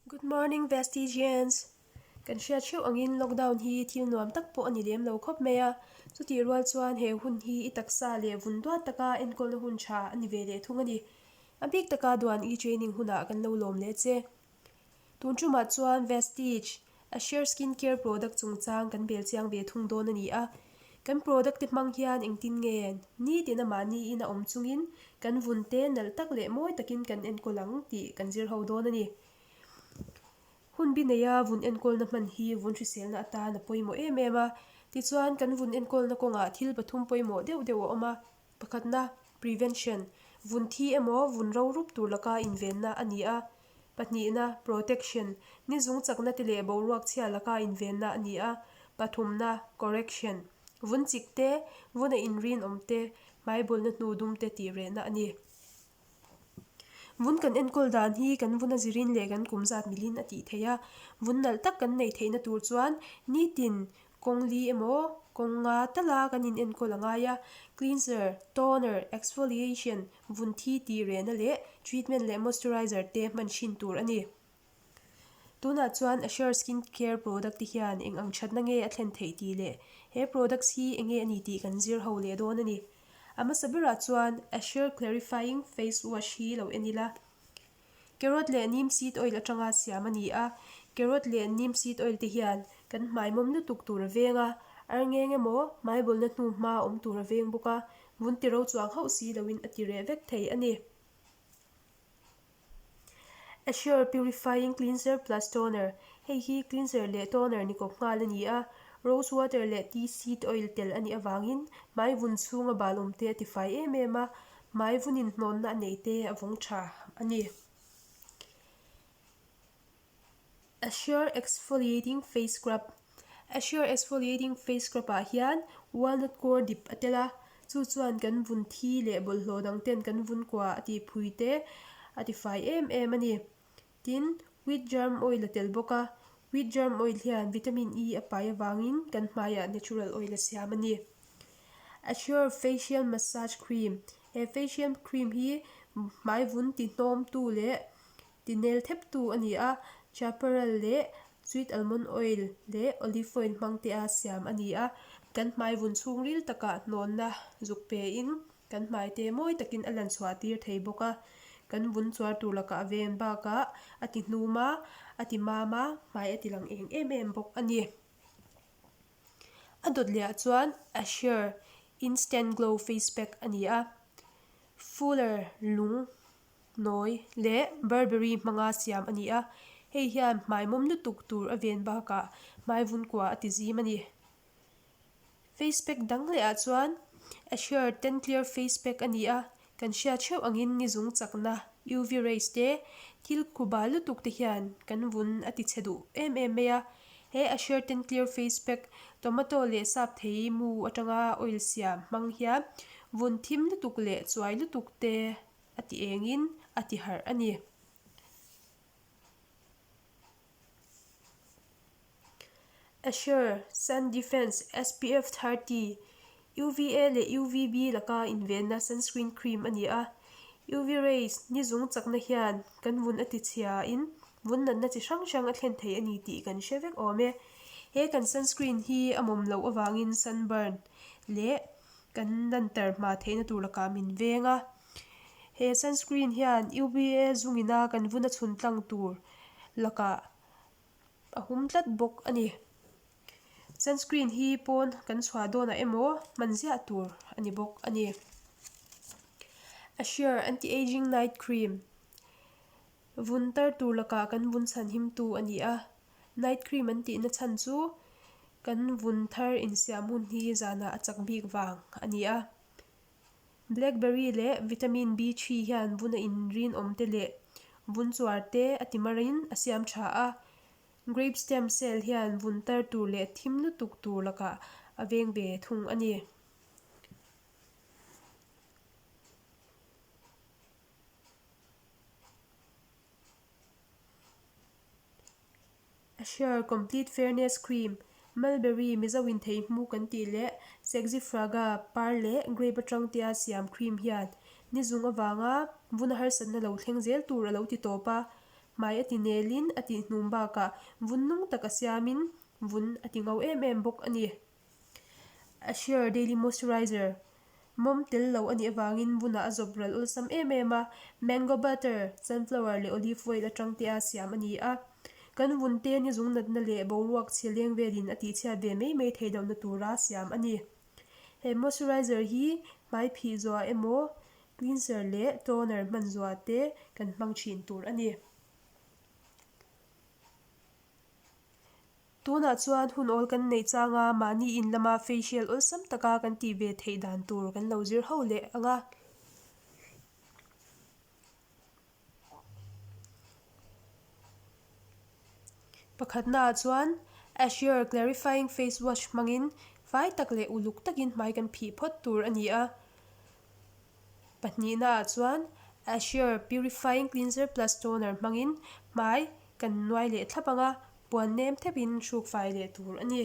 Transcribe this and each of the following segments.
Good morning Vestigians! Kan hriat hreuh angin lockdown hi thil nuam tak pawh a ni lem lo khawp mai a, chutih rual chuan he hun hi i taksa leh vun duat taka enkawlna hun tha a ni ve leh thung a ni. A bik taka duan i training hunah kan lo lawm leh che. Tun tumah chuan Vestige, Assure Skin Care product chungchang kan bel chiang ve thung dawn a ni a. Kan product te hmang hian engtin nge nitin a mahni in a awm chungin kan vun te nalh tak leh mawi takin kan enkawl ang tih kan zir ho dawn a ni. Hun bi neia vun enkawlna hman hi vun hriselna atan a pawimawh em em a. Tichuan kan vun enkawlna kawngah thil pathum pawimawh deuh deuh a awm a. Pakhatna, prevention, vun thi emaw vun ro rup tur laka invenna a ni a. Pahnihna, protection, ni zung chakna te leh boruak chhia laka invenna a ni a. Pathumna, correction, vun chik te, vuna inrinawm te, hmaibawlna hnu dum te tih rehna a ni. Vun kan enkawl dan hi kan vun a zirin leh kan kum zat milin a tih theih a. Vun nalh tak kan neih theihna tur chuan nitin kawng li emaw kawng nga tala kan in enkawl a ngai a. Cleanser, toner, exfoliation, vun thi tih rehna leh treatment leh moisturizer te hman hrin tur a ni. Tunah chuan Assure Skin Care product te hian eng ang thatna nge a thlen theih tih leh he products hi eng nge a ni tih kan zir ho leh dawn a ni. A hmasa berah chuan Assure Clarifying Face Wash hi lo en ila. Carrot leh Neem Seed Oil atanga siam a ni a, Carrot leh Neem Seed Oil te hian kan hmai mawm lutuk tur a veng a, arngeng emaw hmaibawlna hnu hma awm tur a veng bawk a, vun ti ro chuang hauh si loin a ti reh vek thei a ni. Assure Purifying Cleanser Plus Toner, Hei hi cleanser leh toner ni kawp nghal a ni a, rose water leh tea seed oil tel a nih avangin hmai vun chhunga bal awm te a tifai em em a, hmai vunin hnawnna a neih te a vawng tha a ni. Assure Exfoliating Face Scrub, Assure Exfoliating Face Scrub ah hian walnut core dip a tel a, chu chuan kan vun thi leh bawlhhlawh dang ten kan vun kua a tih phui te a ti fai em em a ni. Tin, wheat germ oil a tel bawk a, wheat germ oil hian vitamin E a pai avangin kan hmaiah natural oil a siam a ni. Assure Facial Massage Cream, He facial cream hi hmai vun ti hnawmtu leh Ti nel thep tu a ni a, chaparral leh sweet almond oil leh olive oil hmang te a siam a ni a, kan hmai vun chhungril takah hnawnna zuk pe in kan hmai te mawi takin a lan chhuah tir thei bawk a, kan vun chuar tur lakah a ven bakah a ti hnum a, a ti mam a, hmai a ti lang eng em em bawk a ni. A dawt leh ah chuan Assure Instant Glow Face Pack a ni a, Fuller lung Nawi leh Burberry hmanga siam a ni a, hei hian hmai mawm lutuk tur a ven bakah hmai vun kua a ti zim a ni. Face pack dang leh ah chuan Assure Ten Clear Face Pack a ni a, kan hriat theuh angin ni zung chakna, UV rays te, thil khu bal lutuk te hian kan vun a ti chhe duh em em mai a. He Assure Ten Clear Face Pack tomato leh sap thei mu atanga oil siam hmang hian vun thim lutuk leh chuai lutuk te a ti engin a ti harh a ni. Assure Sun Defense SPF 30, UVA leh UVB laka invenna sunscreen cream a ni a. UV rays ni zung chakna hian kan vun a ti chhiain vun natna chi hrang hrang a thlen thei a ni tih kan hre vek awm e. He kan sunscreen hi a mawm loh avangin sunburn leh kan lanter hma theihna tur lakah min veng a. He sunscreen hian UVA zungina kan vun a chhun tlang tur lakah a hum tlat bawk a ni. Sunscreen hi pawn kan chhuah dawnah emaw hman ziah tur a ni bawk a ni. Assure Anti-Aging Night Cream Vun tar tur lakah kan vun chhan him tu a ni a. Night cream an tihna chhan chu kan vun thar insiam hun hi zanah a chak bik vang a ni a. Blackberry leh vitamin B3 hian vun a inrinawm te leh vun chuar te a ti marin a siam tha a. Grape stem cell hian vun tar tur leh thim lutuk tur lakah a veng ve thung a ni. Assure Complete Fairness Cream, Mulberry, Mizo in thei hmu kan tih leh Saxifraga par leh grape atang tia siam cream hian ni zung avanga vun a harsatna lo thleng zel tur a lo ti tawp a. Hmai a ti nelin a tihhnum bakah vun nung tak a siamin vun a ti ngo em em bawk a ni. Assure Daily Moisturizer mawm tel lo a nih avangin vunah a zawp ral awlsam em em a, mango butter, sunflower leh olive oil atang te a siam a ni a. Kan vun te ni zung natna leh boruak chhe leng velin a tihchhiat ve mai mai theih lohna tura siam a ni. He moisturizer hi hmai phih zuah emaw cleanser leh toner hman zuah te kan hmang thin tur a ni. Tunah chuan hun awl kan neih changa mahni in lama facial awlsam taka kan tih ve theih dan tur kan lo zir ho leh ang a. Pakhatnaah chuan Assure Clarifying Face Wash hmangin fai tak leh uluk takin hmai kan phih phawt tur a ni a. Pahnihnaah chuan Assure Purifying Cleanser Plus Toner hmangin hmai kan nuai leh thlap ang a, puan nem thepin hruk fai leh tur a ni.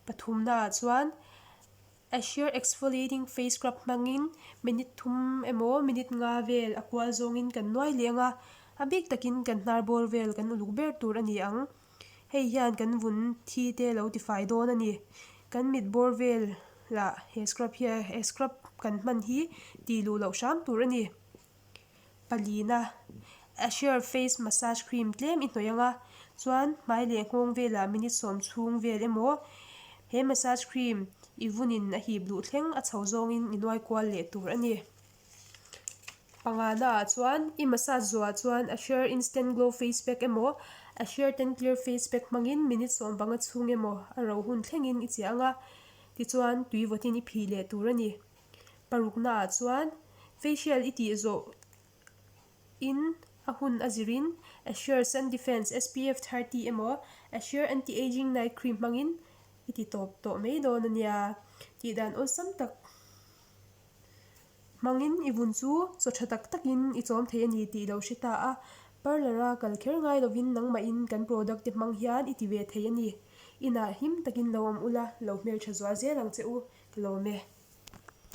Pathumnaah chuan Assure Exfoliating Face Scrub hmangin minute thum emaw minute nga vel a kual zawngin kan nuai leh ang a, a bik takin kan hnar bawr vel kan uluk ber tur a ni ang. Hei hian kan vun thi te lo tifai dawn a ni. Kan mit bawr velah he scrub hian he scrub kan hman hi tih luh loh hram tur a ni. Palina, Assure face massage cream tlem i hnawih ang a, chuan hmai leh nghawng velah minute sawm chhung vel emaw he massage cream i vunin a hip luh thleng a chho zawngin i nuai kual leh tur a ni. Pangana ah chuan i massage zuah chuan Assure instant glow face pack emaw Assure tan clear face pack hmangin minute 15 chhung emaw a ro hun thlengin i chiah ang a, tichuan tui vawtin i phih leh tur a ni. Parukna ah chuan facial i tih zawh in a hun a zirin Assure Sun Defense SPF 30 emaw Assure Anti-Aging Night Cream hmangin i ti tawp tawh mai dawn a nia. Tih dan awlsam tak hmangin i vun chu chaw tha tak takin i chawm thei a ni tih lo hre ta a, parlour a kal kher ngai lovin nangmahin kan product te hmang hian i ti ve thei a ni. Inah him takin lo awm ula, lo hmeltha zual zel ang che u, ka lawm e.